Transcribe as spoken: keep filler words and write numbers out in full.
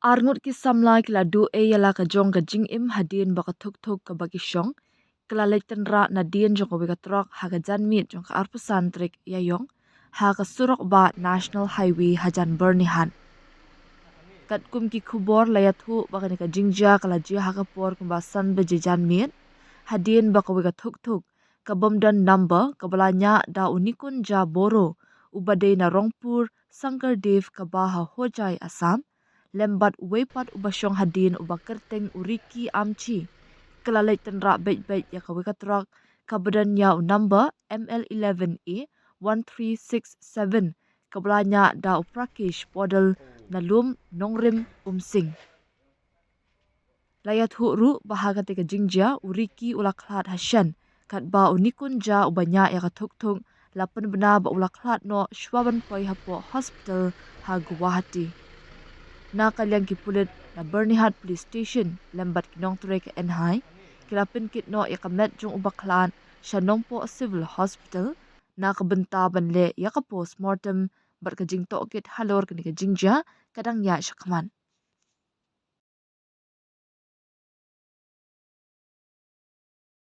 Arngut ki samla ki la duh ei ïa la ka jong ka jingim hadien ba ka thuk thuk kaba ki shong ka la leit tynrah nadien jong kawei ka trok ha ka janmiet jong ka arphew san tarik Ïaiong ha ka surok bah National Highway hajan Byrnihat. Katkum ki khubor la ïathuh ba kane ka jingjia ka la jia ha ka por kumba san baje janmiet hadien ba kawei ka thuk thuk ka bym don number kaba la ñiah da u Nikunja Boro uba dei na Rongpur Sankardev kaba ha Hojai Assam lem bad uwei pat uba shong hadien uba kyrteng u Ricky Amchi ka la leit tynrah beit beit ïa kawei ka trok kaba don ïa u number M L eleven A one three six seven kaba la ñiah da u Prakesh Podol na Lum Nongrim Umsing. La ïathuh ruh ba ha kata ka jingjia u Ricky u la khlad ha shen katba u Nikunja uba ñiah ïa ka thuk thuk la pynbna ba u la khlad noh shwa ban poi hapoh hospital ha Guwahati. Na ka liang ki pulit na Byrnihat Police Station lem bad ki nongtrei ka N H I ki la pynkit noh ïa ka met jong uba khlad sha Nongpoh Civil Hospital na ka bynta ban leh ïa ka postmortem bad ka jingtohkit halor kane ka jingjia ka dang ïaid shakhmat.